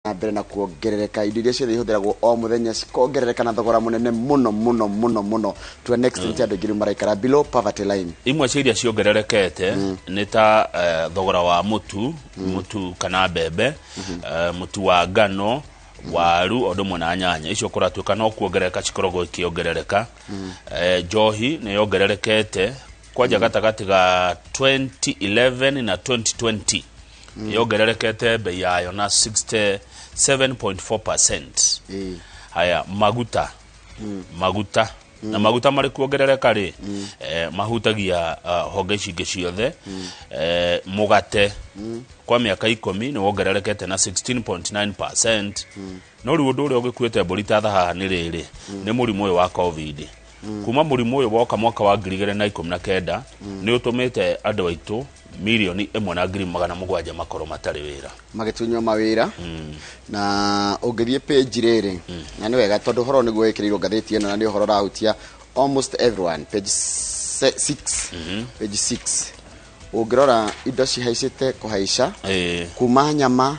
Na mbere na kuongerereka, indo iria ciothe ihũthĩragwo o mũthenya cikongerereka na thogora mũnene mũno mũno mũno mũno, to an extent andũ aingĩ rĩu maraikara below poverty line. Imwe cia iria ciongererekete nĩ ta thogora wa mũtu, mũtu kana mbembe, mũtu wa ngano, waru, o ũndũ ũmwe na nyanya. Icio kũratuĩka no kuongerereka cikoragwo ikĩongerereka. Njohi nĩ yongererekete kwanja gatagatĩ ga 2011 na 2020, yongererekete bei yayo na 67.4%. Haya, maguta, maguta na maguta marĩ kuongerereka rĩ, mahutagia honge ici ingĩ ciothe. Mũgate kwa mĩaka 10 nĩ wongererekete na 16.9%. No rĩu ũndũ ũrĩa ũgĩkuĩte mbũri ta thahaha nĩ rĩrĩ, nĩ mũrimũ ũyũ wa COVID. Kuma mũrimũ ũyũ woka mwaka wa 2019, nĩ ũtũmĩte andũ aitũ 1,700,000 makorwo matarĩ wĩra. Magĩtunywo mawĩra. Na ũngĩthiĩ page rĩrĩ, na nĩ wega tondũ ũhoro nĩguo wĩkĩrĩirwo ngathĩti ĩno na nĩ ũhoro ũrahutia almost everyone, page 6, page 6, ũngĩrora indo cihaicĩte kũhaica, kuma nyama,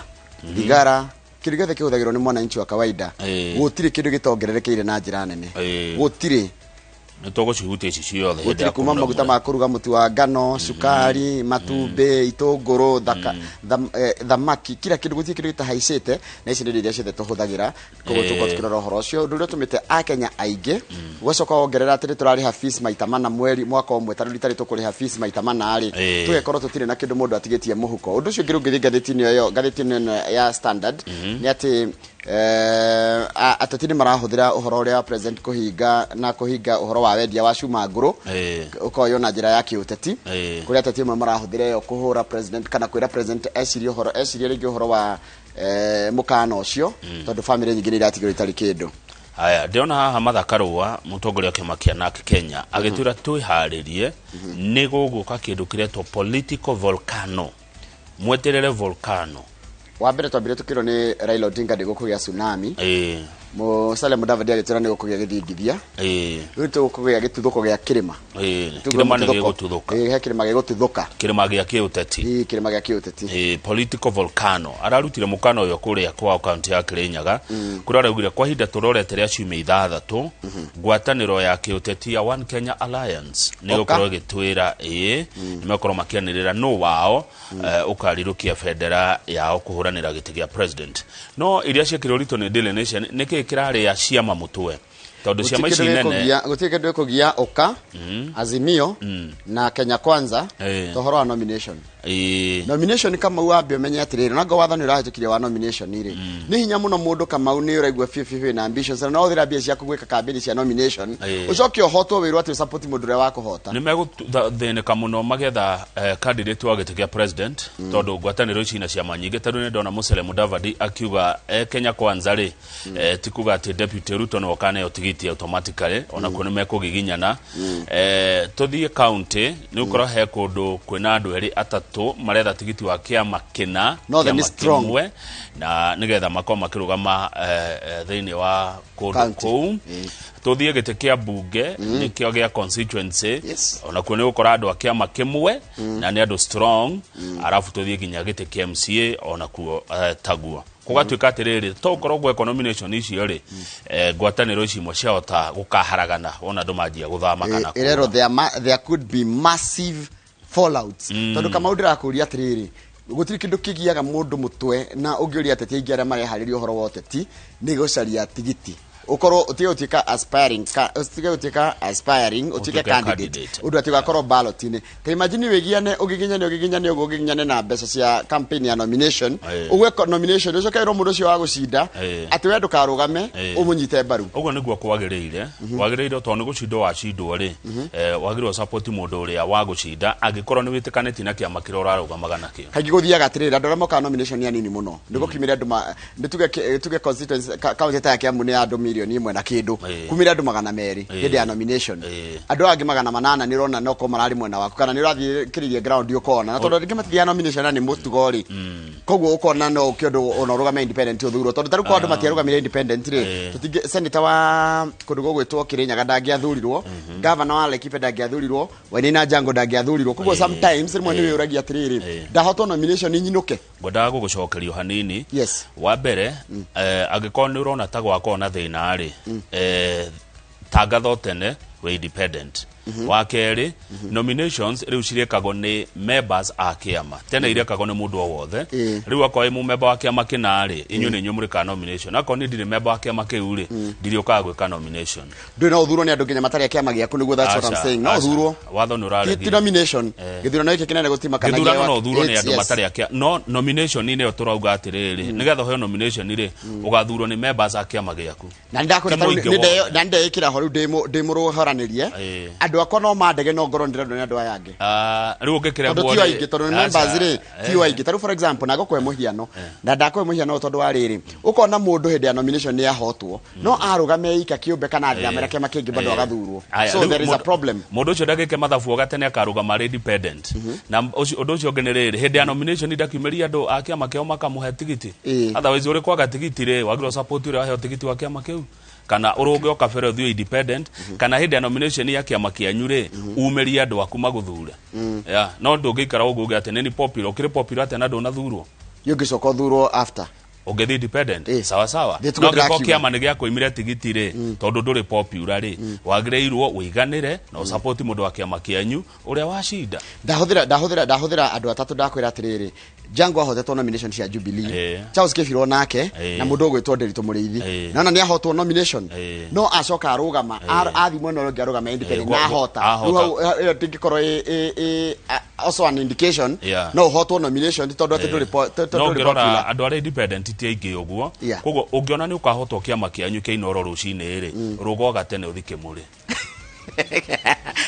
thigara, kĩndũ gĩothe kĩhũthagĩrwo nĩ mwananchi wa kawaida, gũtirĩ kĩndũ gĩtongererekeire na njĩra nene. Gũtirĩ. Nĩ tũgũcihutia ici ciothe hĩndĩ Gũtirĩ. ya Kuma kũmũra maguta mũre. Ma kũruga, mũtu wa ngano, cukari, matumbĩ, itũngũrũ, thamaki, kila kĩndũ, gũtirĩ kĩndũ gĩtahaicĩte, na ici nĩ indo iria ciothe tũhũthagĩra. Koguo tũkorwo tũkĩrora ũhoro ũcio, ũndũ ũrĩa ũtũmĩte akenya aingĩ gũgacoka wongerera atĩ nĩ tũrarĩha fees maita mana mweri mwaka ũmwe, tarĩu rita rĩ tũkũrĩha fees maita mana rĩ, tũgekorwo tũtirĩ na kĩndũ mũndũ atigĩtie mũhuko. Ũndũ ũcio ũngĩ rĩu ũngĩthiĩ ngathĩti-inĩ ĩyo, ngathĩti-inĩ ĩno ya Standard, nĩ atĩ ateti nĩ marahũthĩra ũhoro ũrĩa wa president kũhinga na kũhinga ũhoro wa wendia wa cuma ngũrũ, ũkoywo na njĩra ya kĩũteti, kũrĩa ateti amwe marahũthĩra ĩyo kũhũra president kana kwĩra president ecirie ũhoro, ecirie rĩngĩ ũhoro wa mũkana ũcio, tondũ famĩlĩ nyingĩ nĩ iratigĩrwo itarĩ kĩndũ. Haya, ndĩrona haha Martha Karũa, mũtongoria wa kĩama kĩa NARC Kenya, agĩtwĩra twĩharĩrie nĩ gũgũka kĩndũ kĩretwo political volcano. Mweterere volcano. Wa mbere twambire tukĩrwo nĩ Raila Odinga nĩ gũkũgĩa tsunami. Musalia Mudavadi agĩtwĩra nĩ gũkũgĩa gĩthingithia. Rĩu tũgũkũgĩa gĩtuthũko gĩa kĩrĩma. Tuge Kĩrĩma nĩ mũtuthũko. gĩgũtuthũka. He kĩrĩma gĩgũtuthũka. Kĩrĩma gĩa kĩũteti. Kĩrĩma gĩa kĩũteti. Political volcano. Ararutire mũkana ũyũ kũrĩa kwao kaunti ya Kirinyaga, kũrĩa araugire kwa ihinda tũrorete rĩa ciumia 6, ngwatanĩro ya kĩũteti ya One Kenya Alliance nĩ Oka. gũkorwo ĩgĩtwĩra nĩ mekorwo makĩanĩrĩra nũ wao ũkarirũkia bendera yao kũhũranĩra gĩtĩ gĩa president. No iria ciĩkĩrwo ũritũ nĩ Daily Nation, nĩkĩĩ kĩrarĩa ciama mũtwe, tondũ ciama ici Gũtirĩ kĩndũ nene gũtirĩ kĩndũ gĩkũgia Oka, Azimio na Kenya Kwanza ta ũhoro wa nomination. Nomination, Kamau, wambe ũmenye atĩrĩrĩ, onango watho nĩ ũrahĩtũkirie wa nomination rĩ, nĩ hinya mũno mũndũ, Kamau, nĩ ũraigua biũ biũ wĩna ambitions na no ũthĩra mbia ciaku gwĩka kambĩni cia nomination, ũcoke ũhotwo wĩrwo atĩ ũsupport mũndũ ũrĩa wakũhota. Nĩ megũthĩnĩka mũno magetha candidate wa gĩtĩ kĩa president, tondũ ngwatanĩro ici na ciama nyingĩ. Tondũ nĩ ndona Musalia Mudavadi akiuga Kenya Kwanza rĩ, ti kuga atĩ Deputy Ruto nĩwe ũkaneo tigiti automatically, onakuo nĩ mekũgiginyana. Tũthiĩ county, nĩ ũkorwo he kũndũ kwĩna andũ erĩ atatũ maretha tigiti wa kĩama kĩna, Northern kĩama is strong. kĩmwe, na nĩgetha makorwo makĩrũgama thĩinĩ wa kũndũ County. kũu. Tũthiĩ gĩtĩ kĩa mbunge, nĩkĩo gĩa constituency, onakuo nĩ gũkora andũ a kĩama kĩmwe na nĩ andũ strong. Arabu tũthiĩ nginya gĩtĩ kĩa MCA, onakuo taguo. Gũgatuĩka atĩrĩrĩ, to ũkorwo gwekwo nomination icio rĩ, ngwatanĩro ici imwe ciahota gũkaharagana wona andũ manjia gũthama kana Ĩrerwo kũũra. there could be massive fallouts, tondũ Kamau, ndĩrakũria atĩrĩrĩ, gũtirĩ kĩndũ kĩgiaga mũndũ mũtwe na ũngĩũria ateti aingĩ arĩa mareharĩria ũhoro wa ũteti nĩ gũcaria tigiti, ũkorwo ũtige gũtuĩka aspiring ũtige gũtuĩka aspiring, ũtuĩke ũtuĩke candidate, candidate. Ũndũ atĩ ũgakorwo ballot-inĩ. Ta imagine wĩgiane, ũgiginyane, ũgiginyane ũguo, ũgiginyane na mbeca cia campaign ya nomination, ũgwe nomination, ũcoke wĩrwo mũndũ ũcio wa gũcinda atĩ we ndũkarũgame, ũmũnyite mbaru. Ũguo nĩguo kwagĩrĩire, wagĩrĩire tondũ nĩ gũcindwo wacindwo rĩ, wagĩrĩirwo support mũndũ ũrĩa wa gũcinda angĩkorwo nĩ wĩtĩkanĩtie na kĩama kĩrĩa ũrarũgamaga nakĩo. Kaingĩ gũthiaga atĩrĩrĩ, andũ arĩa mokaga nomination nĩ anini mũno. Nĩ gũkiumĩra andũ nĩ tuge tuge constituency county ta ya Kiambu nĩ ya andũ mirioni 1 na kindu kumira andu 200 hindi ya nomination andu angi 800 ni urona no ko marari mwena waku kana ni urathie kiririe ground ukona na tondu ringi matithia nomination na ni mutugo ri koguo ukona no ukiondu ona urugame independent uthurwo tondu taru kwa andu matiarugamire independent ri tutinge senator wa kundu gugwitwo Kirinyaga ndangĩathurirwo, governor wa Laikipia ndangĩathurirwo, Wainaina Jango ndangĩathurirwo. Koguo sometimes rimwe ni wĩũragia atiriri, ndahotwo nomination nyinuke. Ngwendaga gũgũcokerio hanini. Yes. Wa mbere, angĩkorwo nĩ ũrona ta gwakorwo na thĩna rĩ, tangatha tene wĩ independent. Wa kerĩ, nominations rĩu cirekagwo nĩ members a kĩama. Tene irekagwo nĩ mũndũ o wothe. Rĩu akorwo wĩ mũmemba wa kĩama kĩna rĩ, inyuĩ nĩ inyuĩ mũrĩkaga nomination. Akorwo niĩ ndirĩ memba wa kĩama kĩu rĩ, ndirĩũkaga gwĩka nomination. Ndũrĩ no ũthurwo nĩ andũ nginya matarĩ a kĩama gĩaku nĩguo, that's what I'm saying. No ũthurwo. Watho nĩ ũraregire. Ti nomination. Gĩthurano gĩkĩ kĩnene gũtimakanagia. Gĩthurano no ũthurwo nĩ andũ matarĩ a kĩama. No nomination nĩyo tũrauga atĩrĩrĩ, nĩgetha ũheo nomination rĩ, ũgathurwo nĩ members a kĩama gĩaku. Na nĩndakwĩra tarĩu na nĩndekĩra ho rĩu ndĩ mũrũhoranĩrie. Andũ akwa no mandege no ngorwo ndĩrendwo nĩ andũ aya angĩ. Rĩu ũngĩkĩrengwo tondũ ti aingĩ, tondũ nĩ members rĩ ti aingĩ. Tarĩu for example na ngũkũhe mũhiano, na ndakũhe mũhiano tondũ wa rĩrĩ, ũkona mũndũ hĩndĩ ya nomination nĩ ahotwo no arũgame ika kĩũmbe kana athiamĩra kĩama kĩngĩ bado agathurwo. So there is a problem. Mũndũ ũcio ndagĩke mathabu gatene akarũgama arĩ independent. Na ũndũ ũcio ũngĩ nĩ rĩrĩ, hĩndĩ ya nomination ndakiumĩria andũ a kĩama kĩao makamũhe tigiti. Otherwise ũrĩ kwaga tigiti rĩ, wagĩrĩirwo support ũrĩa waheo tigiti wa kĩama kĩu. Kana ũrũge ũkabere ũthiĩ independent, kana hĩndĩ ya nomination ya kĩama kĩanyu rĩ, umĩrie andũ aku magũthure. No ndũngĩikara ũguo uge atĩ nĩ popular, ũkĩrĩ popular atĩa na ndũnathurwo. Ũngĩcoka ũthurwo after ũngĩthiĩ independent, sawa sawa. No angĩkorwo kĩama nĩ gĩakũimire tigiti rĩ, tondũ ndũrĩ popular rĩ, wagĩrĩirwo ũiganĩre na ũsupport mũndũ wa kĩama kĩanyu ũrĩa wacinda. Ndahũthĩra andũ atatũ ndakwĩra atĩrĩrĩ, Jango ahotetwo nomination cia Jubilee, Charles Kĩbirwo nake na mũndũ ũgwĩtwo Nderitu Mũrĩithi. Naona nĩ ahotwo nomination no acoka arũgama athi mwena ũrĩa ũngĩ arũgama independent na ahota. Rĩu hau ĩyo ndĩngĩkorwo also an indication no ũhotwo nomination tondũ atĩ ndũrĩ popular. Andũ arĩa independent ti aingĩ ũguo. Koguo ũngĩona nĩ ũkahotwo kĩama kĩanyu kĩa Inooro rũcinĩ rĩ, rũga gatene ũthi Kĩmũrĩ.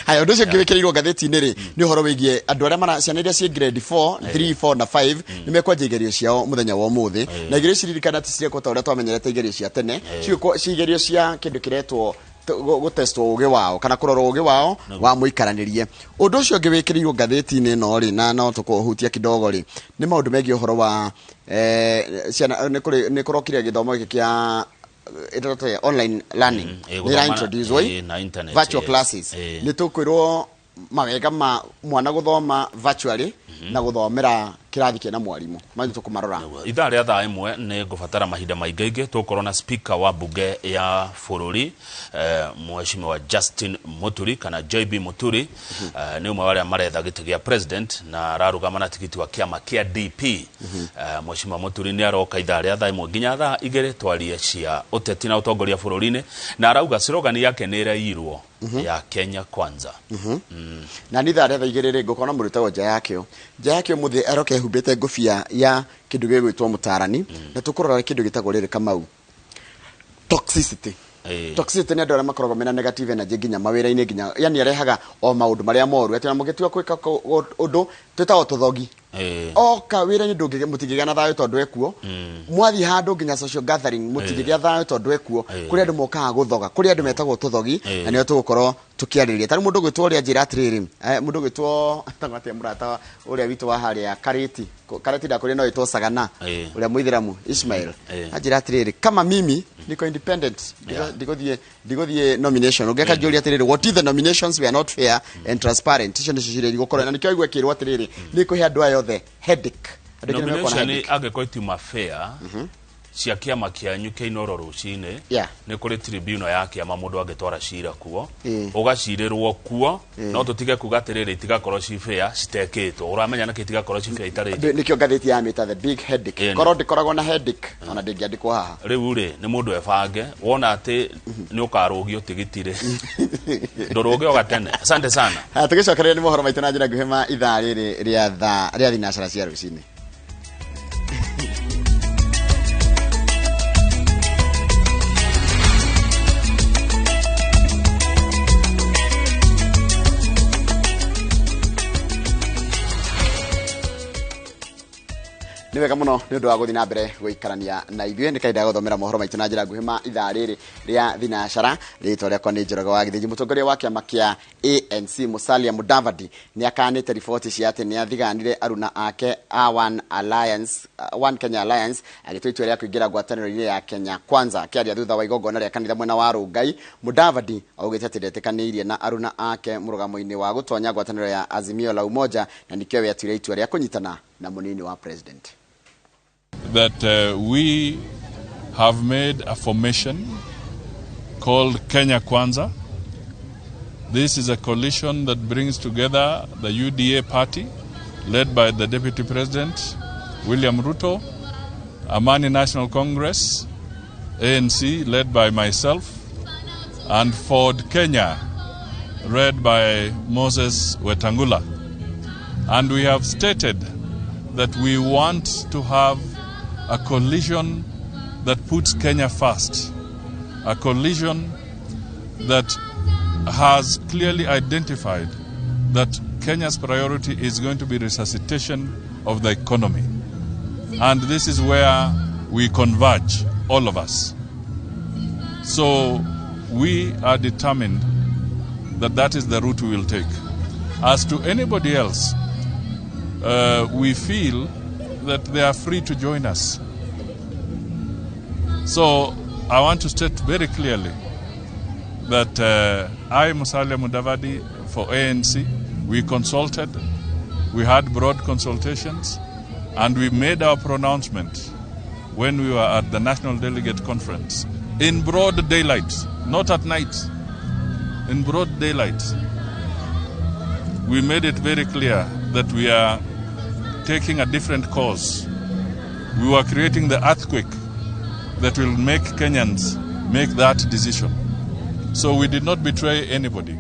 Haya, ũndũ ũcio ũngĩ wĩkĩrĩirwo ngathĩti-inĩ rĩ, nĩ ũhoro wĩgiĩ andũ arĩa ciana iria ciĩ grade 4, 3, 4 na 5 nĩ mekwanjia igerio ciao mũthenya wa ũmũthĩ. Na igerio ici ririkana ti cirekwo ta ũrĩa twamenyerete igerio cia tene, ci igerio cia kĩndũ kĩretwo gũtestwo ũgĩ wao kana kũrorwo ũgĩ wao wa mũikaranĩrie. Ũndũ ũcio ũngĩ wĩkĩrĩirwo ngathĩti-inĩ ĩno rĩ, na no tũkũhutia kidogo rĩ, nĩ maũndũ megiĩ ũhoro wa ciana. Nĩ kũrokire gĩthomo gĩkĩ kĩa online learning, nĩ introduce virtual classes. Nĩ tũkwĩrwo mawega ma mwana gũthoma virtually na gũthomera kĩrathi kĩna mwarimũ. Manyu tũkũmarora. Ithaa rĩa thaa 1 nĩ ngũbatara mahinda maingĩ tũgũkorwo na speaker wa bunge ya bũrũri, Mheshimiwa Justin Muturi kana JB Muturi. Nĩ ũmwe wa arĩa maretha gĩtĩ gĩa president na ararũgama na tigiti wa kĩama kĩa DP. Mheshimiwa Muturi nĩ aroka ithaa rĩa thaa 1 nginya thaa 2 twarie cia ũteti na ũtongoria bũrũri-inĩ, na arauga slogan yake nĩ ĩrairwo ya Kenya Kwanza. Na nĩ ithaa rĩa thaa 2 rĩ, ngũkona mũrutagwo nja yakĩo. Nja yakĩo mũthĩ aroka ehumbĩte ngũbia ya kĩndũ gĩgwĩtwo mũtarani, na tũkũrora kĩndũ gĩtagwo rĩrĩ Kamau, toxicity. Toxicity nĩ andũ arĩa makoragwo mena negative energy nginya mawĩra-inĩ, nginya yani arehaga o maũndũ marĩa moru, atĩ ona mũgĩtua gwĩka ũndũ twĩtagwo tũthogi. Oka wĩra-inĩ ndũngĩgĩa mũtingĩgĩa na thayũ tondũ ekuo. Mwathiĩ handũ nginya social gathering mũtingĩgĩa thayũ tondũ ekuo. Kũrĩ andũ mokaga gũthoga, kũrĩ andũ metagwo tũthogi, na nĩo tũgũkorwo tũkĩarĩrĩria. Tarĩu mũndũ ũgwĩtwo ũrĩa njĩra atĩrĩrĩ, mũndũ ũgwĩtwo etagwo atĩa mũrata ũrĩa witũ wa harĩa Karĩti, Karĩti ndakũrĩa no ĩtwo Sagana, ũrĩa mũithĩramu Ismail, anjĩra atĩrĩrĩ, kama mimi niko independent, ndigũthiĩ nomination. Ũngĩka njũria atĩrĩrĩ, what if the nominations were not fair and transparent? Icio nĩcio ciũria igũkorwo, na nĩkĩo aigua akĩrwo atĩrĩrĩ, nĩ kũhe andũ aya othe headache. Nomination angĩkorwo itiuma fair cia kĩama kĩanyu kĩa Inooro rũcinĩ, nĩ kũrĩ tribunal ya kĩama mũndũ angĩtwara cira kuo, ũgacirĩrwo kuo, no tũtige kuga atĩrĩrĩ itigakorwo ci fair citekĩtwo. Ũramenya nĩkĩ itigakorwo ci fair itarĩ njega? Nĩkĩo ngathĩti ya mĩta the big headache. Korwo ndĩkoragwo na headache ona ndĩngĩandĩkwo haha. Rĩu rĩ, nĩ mũndũ ebange, wona atĩ nĩ ũkarũgio tigiti rĩ, ndũrũge o gatene. Asante sana. Tũgĩcokereria nĩ mohoro maitũ na njĩra nguhĩ ma ithaa rĩrĩ rĩa thaa rĩa thinacara cia rũcinĩ. Nĩ Wega muno nĩ ũndũ wa gũthiĩ na mbere gũikarania na ithuĩ. Nĩ kahinda ga gũthomera mohoro maitũ na njĩra nguhĩ ma ithaa rĩrĩ rĩa thinacara. Rĩtwa rĩakwa nĩ Njoroge wa Gĩthĩnji. Mũtongoria wa kĩama kĩa ANC Musalia Mudavadi nĩ akanĩte riboti cia atĩ nĩ athiganire aruna ake a One Alliance, One Kenya Alliance, agĩtua itua rĩa kũingĩra ngwatanĩro-inĩ ya Kenya Kwanza. Akĩaria thutha wa igongona rĩa kanitha mwena wa Rongai, Mudavadi augĩte atĩ ndetĩkanĩirie na aruna ake mũrũgamo-inĩ wa gũtonya ngwatanĩro ya Azimio la Umoja, na nĩkĩo we atuire itua rĩa kũnyitana na mũnini wa president. That we have made a formation called Kenya Kwanza. This is a coalition that brings together the UDA party, led by the Deputy President, William Ruto, Amani National Congress, ANC, led by myself, and Ford Kenya, led by Moses Wetangula. And we have stated that we want to have a coalition that puts Kenya first, a coalition that has clearly identified that Kenya's priority is going to be resuscitation of the economy. And this is where we converge, all of us. So we are determined that that is the route we will take. As to anybody else, we feel that they are free to join us. So I want to state very clearly that I, Musalia Mudavadi, for ANC, we consulted, we had broad consultations, and we made our pronouncement when we were at the National Delegate Conference in broad daylight, not at night, in broad daylight. We made it very clear that we are taking a different course. We were creating the earthquake that will make Kenyans make that decision. So we did not betray anybody.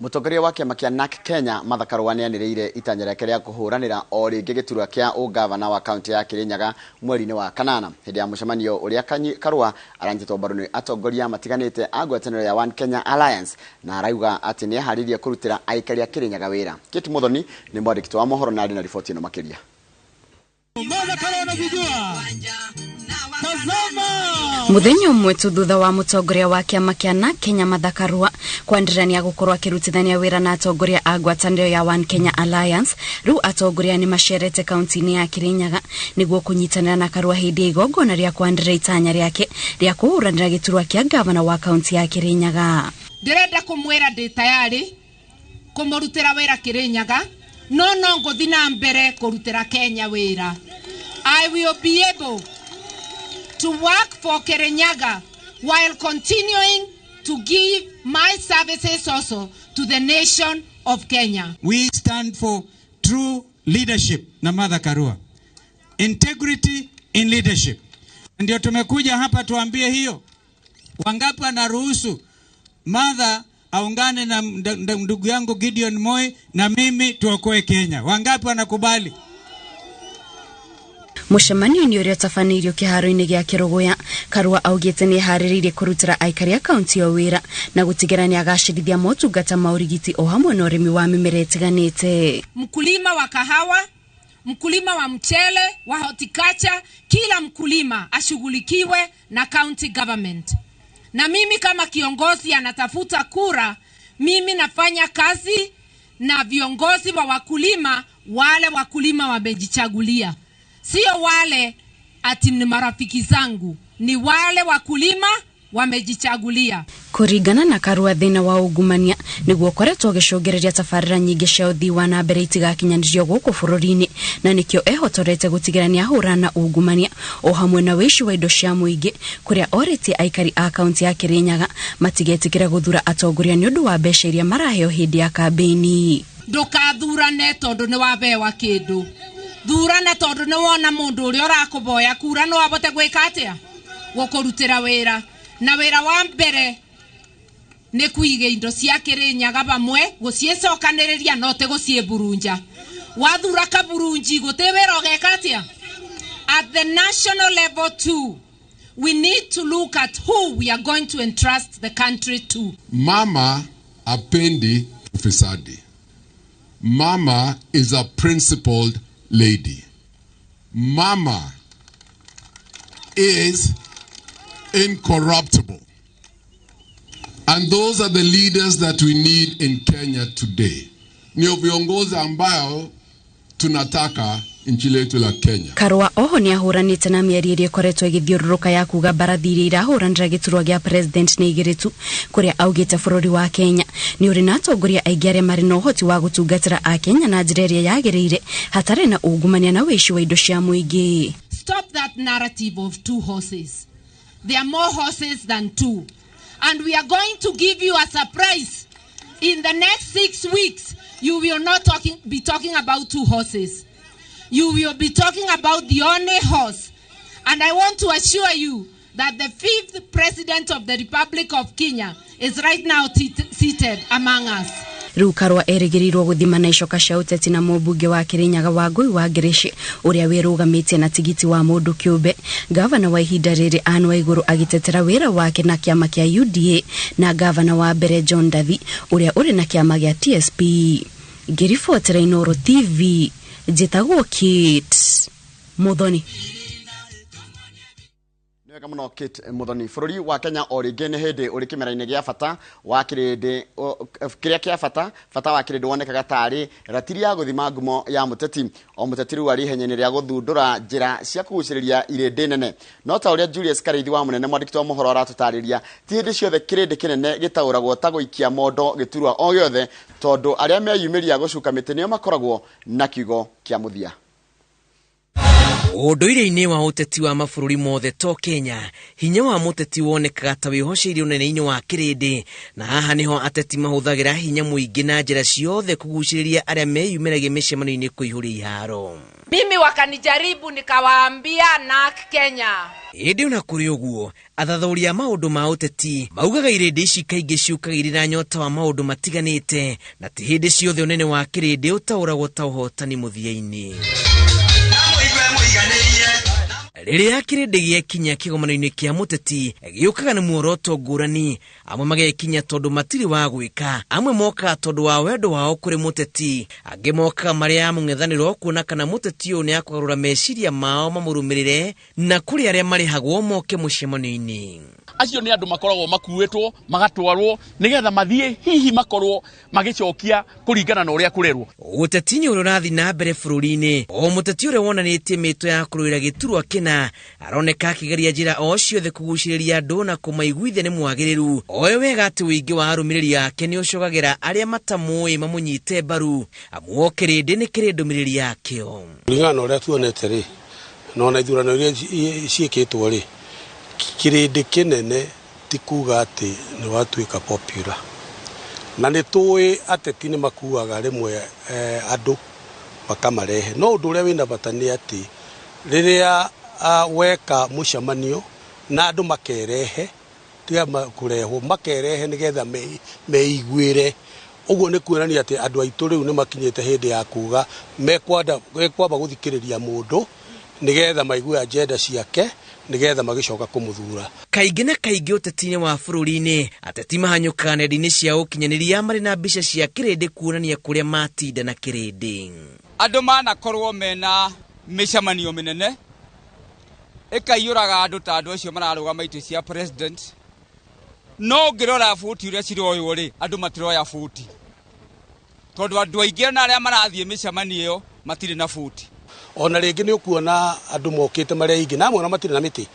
Mũtongoria wa kĩama kĩa NARC Kenya Martha Karua nĩanĩrĩire itanya rĩake rĩa kũhũranĩra o rĩngĩ gĩturwa kĩa ũgavana wa kaunti ya Kirinyaga mweri-inĩ wa kanana. Hĩndĩ ya mũcemanio ũrĩa Karua aranyitĩtwo mbaru nĩ atongoria matiganĩte a ngwatanĩro ya One Kenya Alliance, na arauga atĩ nĩeharĩirie kũrutĩra aikari a Kirinyaga wĩra. Kate Muthoni nĩ mwandĩki wa mohoro na arĩ na riboti ĩno makĩria. Muthenya ũmwe tu thutha wa mũtongoria wa kĩama kĩa NARC Kenya Martha Karua kwandirania gũkorwo akĩrutithania wĩra na atongoria a ngwatanĩro ya One Kenya Alliance, rĩu atongoria nĩ macerete kaunti-inĩ ya Kirinyaga nĩguo kũnyitanĩra na Karua hĩndĩ ya igongona rĩa kwanĩrĩra itanya rĩake rĩa kũhũranĩra gĩturwa kĩa ngavana wa kaunti ya Kirinyaga. Ndĩrenda kũmwĩra ndĩ tayari kũmũrutĩra wĩra Kirinyaga, no no ngũthiĩ na mbere kũrutĩra Kenya wĩra. I will be able to work for Kirinyaga while continuing to give my services also to the nation of Kenya. We stand for true leadership na Martha Karua. Integrity in leadership. Ndio tumekuja hapa tuambie hiyo. Wangapi wanaruhusu Martha aungane na ndugu yangu Gideon Moi na mimi tuokoe Kenya? Wangapi wanakubali? Mũcemanio-inĩ ũrĩa ũtabanĩirio kĩharo-inĩ gĩa Kĩrũgũya, Karua augĩte nĩ eharĩrĩirie kũrutĩra aikari a kaunti ĩyo wĩra na gũtigĩrĩra nĩ agacĩrithia motungata ma ũrigiti o hamwe na ũrĩmi wa mĩmera ĩtiganĩte. Mkulima wa kahawa, mkulima wa mchele, wa horticulture, kila mkulima ashughulikiwe na county government. Na mimi kama kiongozi anatafuta kura, mimi nafanya kazi na viongozi wa wakulima, wale wakulima wamejichagulia. Sio wale ati ni marafiki zangu, ni wale wakulima wamejichagulia. Kũringana na Karua, thĩna wa ungumania nĩguo ũkoretwo ũgĩcũngĩrĩria tabarĩra nyingĩ cia ũthii wa na mbere itigakinyanĩrio gũkũ bũrũri-inĩ, na nĩkĩo ehotorete gũtigĩrĩra nĩahũrana na ungumania o hamwe na wĩici wa indo cia mũingĩ, kũrĩa orĩtie aikari a kaunti ya Kirinyaga matigetĩkĩre gũthura atongoria nĩ ũndũ wa mbeca iria maraheo hĩndĩ ya kambĩini. Ndũkathurane tondũ nĩ wabewa kĩndũ, thurana tondũ nĩ wona mũndũ ũrĩa ũrakũboya kura no abote gwĩka atĩa, gũkũrutĩra wĩra. Na wĩra wa mbere nĩ kũiga indo cia Kirinyaga vamwe, gũciĩcokanĩrĩria no ti gũciĩburunja. Wathura kaburunji gũtĩ wĩra ũgeka atĩa. At the national level too, we need to look at who we are going to entrust the country to. Mama apendi ufisadi. Mama is a principled lady. Mama is incorruptible. And those are the leaders that we need in Kenya today. Ndio viongozi ambao tunataka nchi letu la Kenya. Karua oho nĩ ahũranĩte na mĩario ĩrĩa ĩkoretwo ĩgĩthiũrũrũka ya kuga mbarathi iria irahũranĩra gĩturwa gĩa president nĩ igĩrĩ tu, kũrĩa augĩte bũrũri wa Kenya nĩ ũrĩ na atongoria aingĩ arĩa marĩ na ũhoti wa gũtungatĩra akenya na njĩra ĩrĩa yagĩrĩire hatarĩ na ungumania na wĩici wa indo cia mũingĩ. Stop that narrative of two horses. There are more horses than two. And we are going to give you a surprise. In the next 6 weeks, you will not be talking about two horses. You will be talking about the only horse. And I want to assure you that the 5th president of the Republic of Kenya is right now seated among us. Rĩu Karua erĩgĩrĩirwo gũthima na icoka cia ũteti na mũmbunge wa Kĩrĩnyaga Wangũi wa Ngĩrĩci ũrĩa wĩrũgamĩtie na tigiti wa mũndũ kĩũmbe. Gavana wa ihinda rĩrĩ Anne Waigũrũ agĩtetera wĩra wake na kĩama kĩa UDA na gavana wa mbere John Ndathi ũrĩa ũrĩ na kĩama gĩa TSP. Ngĩribotera Inooro TV, njĩtagwo Kate Muthoni. Wega muno Kate Muthoni. Bũrũri wa Kenya o rĩngĩ nĩ hĩndĩ ũrĩ kĩmera-inĩ gĩa bata wa kĩrĩndĩ, kĩrĩa kĩa bata bata wa kĩrĩndĩ wonekaga tarĩ ratiri ya gũthima ngumo ya mũteti. O mũteti rĩu arĩ ihenya-inĩ rĩa gũthundũra njĩra cia kũgucĩrĩria irĩndĩ nene. No ta ũrĩa Julius Karĩithi wa mũnene mwandĩki wa mohoro aratũtarĩria, ti hĩndĩ ciothe kĩrĩndĩ kĩnene gĩtaũragwo ta gũikia mondo gĩturwa o gĩothe, tondũ arĩa meyumĩria gũcuka mĩtĩ nĩo makoragwo na kiugo kĩa mũthia. Ũndũire-inĩ wa ũteti wa mabũrũri mothe to Kenya, hinya wa mũteti wonekaga ta wĩhoceire ũnene-inĩ wa kĩrĩndĩ, na haha nĩho ateti mahũthagĩra hinya mũingĩ na njĩra ciothe kũgucĩrĩria arĩa meyumĩragia mĩcemanio-inĩ kũihũria iharo. Mimi wakanijaribu nikawaambia NARC Kenya. Ĩndĩ ona kũrĩ ũguo, athathaũri a maũndũ ma ũteti maugaga irĩndĩ ici kaingĩ ciũkaga irĩ na nyota wa maũndũ matiganĩte, na ti hĩndĩ ciothe ũnene wa kĩrĩndĩ ũtaũragwo ta ũhotani mũthia-inĩ. Rĩrĩa kĩrĩndĩ gĩekinya kĩgomano-inĩ kĩa mũteti gĩũkaga na muoroto ngũrani, amwe magekinya tondũ matirĩ wa gwĩka, amwe mokaga tondũ wa wendo wao kũrĩ mũteti, angĩ mokaga marĩ a mũng'ethanĩro kuona kana mũteti ũyũ nĩakũgarũra meciria mao mamũrũmĩrĩre, na kũrĩ arĩa marĩhagwo moke mũcemanio-inĩ. Acio nĩ andũ makoragwo makuĩtwo magatwarwo nĩgetha mathiĩ hihi makorwo magĩcokia kũringana na ũrĩa kũrerwo. Ũteti-inĩ ũrĩa ũrathiĩ na mbere bũrũri-inĩ, o mũteti ũrĩa wonanĩtie mĩto ya kũrũĩra gĩturwa kĩna aroneka akĩgeria njĩra o ciothe kũgucĩrĩria andũ na kũmaiguithia nĩ mwagĩrĩru. Oĩ wega atĩ ũingĩ wa arũmĩrĩri ake nĩ ũcogagĩra arĩa matamũĩ mamũnyite mbaru, amu o kĩrĩndĩ nĩ kĩrĩ ndũmĩrĩri yakĩo. Kũringana na ũrĩa tuonete rĩ, na ona ithurano iria ciĩkĩtwo rĩ, kĩrĩndĩ kĩnene ti kuga atĩ nĩ watuĩka popular. Na nĩ tũĩ ateti nĩ makuaga rĩmwe andũ makamarehe, no ũndũ ũrĩa wĩna bata nĩ atĩ rĩrĩa weka mũcemanio na andũ makerehe, tiga kũrehwo, makerehe nĩgetha meiguĩre. Ũguo nĩ kuonania atĩ andũ aitũ rĩu nĩ makinyĩte hĩndĩ ya kuga mekwamba gũthikĩrĩria mũndũ nĩgetha maigue agenda ciake nĩgetha magĩcoka kũmũthura. Kaingĩ na kaingĩ ũteti-inĩ wa bũrũri-inĩ, ateti mahanyũkaga nenda-inĩ cia ũkinyanĩria marĩ na mbica cia kĩrĩndĩ kuonania kũrĩa matinda na kĩrĩndĩ. Andũ manakorwo mena mĩcemanio mĩnene ĩkaiyũraga andũ ta andũ acio mararũgama itĩ cia president, no ũngĩrora bũti ũrĩa ciroywo rĩ, andũ matiroya bũti tondũ andũ aingĩ na arĩa marathiĩ mĩcemanio ĩyo matirĩ na bũti. Ona rĩngĩ nĩ ũkuona andũ mokĩte marĩ aingĩ na amwe ona matirĩ na mĩtĩ,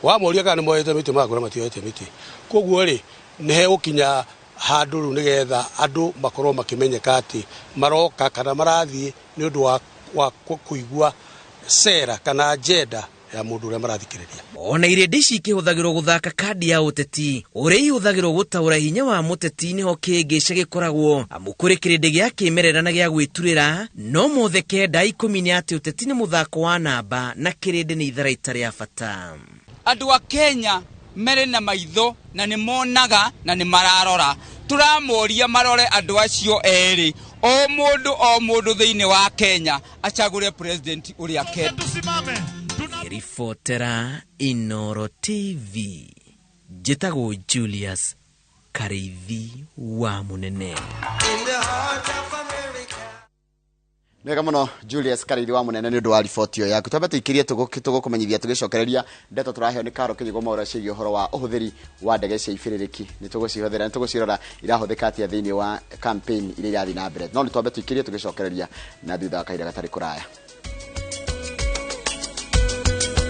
wamoria kana nĩ moete mĩtĩ magakora matioete mĩtĩ. Koguo rĩ, nĩ hegũkinya handũ rĩu nĩgetha andũ makorwo makĩmenyeka atĩ maroka kana marathiĩ nĩ ũndũ wa kũigua sera kana agenda ya mũndũ ũrĩa marathikĩrĩria. Ona irĩndĩ ici ikĩhũthagĩrwo gũthaka kandi ya ũteti, ũrĩa ihũthagĩrwo gũtaũra hinya wa mũteti nĩho kĩhĩngĩca gĩkoragwo, amu kũrĩ kĩrĩndĩ gĩa kĩmerera na gĩa gwĩturĩra, no mothe 9:10 nĩ atĩ ũteti nĩ mũthako wa namba na kĩrĩndĩ nĩ itharaita rĩa bata. Andũ a Kenya mere na maitho na nĩ monaga na nĩ mararora. Tũramoria marore andũ acio erĩ, o mũndũ thĩinĩ wa Kenya acagũre president ũrĩa akenda. Ribotera Inooro TV, njĩtagwo Julius Karĩithi wa Mũnene. Nĩ wega mũno, Julius Karĩithi wa Mũnene, nĩ ũndũ wa riboti ĩyo yaku. Twambe tũikĩrie tũgũkũmenyithia tũgĩcokereria ndeto tũraheo nĩ Karo Kĩnyugo maũrĩa ciĩgiĩ ũhoro wa ũhũthĩri wa ndege cia ibĩrĩrĩki. Nĩ tũgũcihũthĩra, nĩ tũgũcirora irahũthĩka atĩa thĩinĩ wa campaign iria irathiĩ na mbere, no nĩ twambe tũikĩrie tũgĩcokereria na thutha wa kahinda gatarĩ kũraya.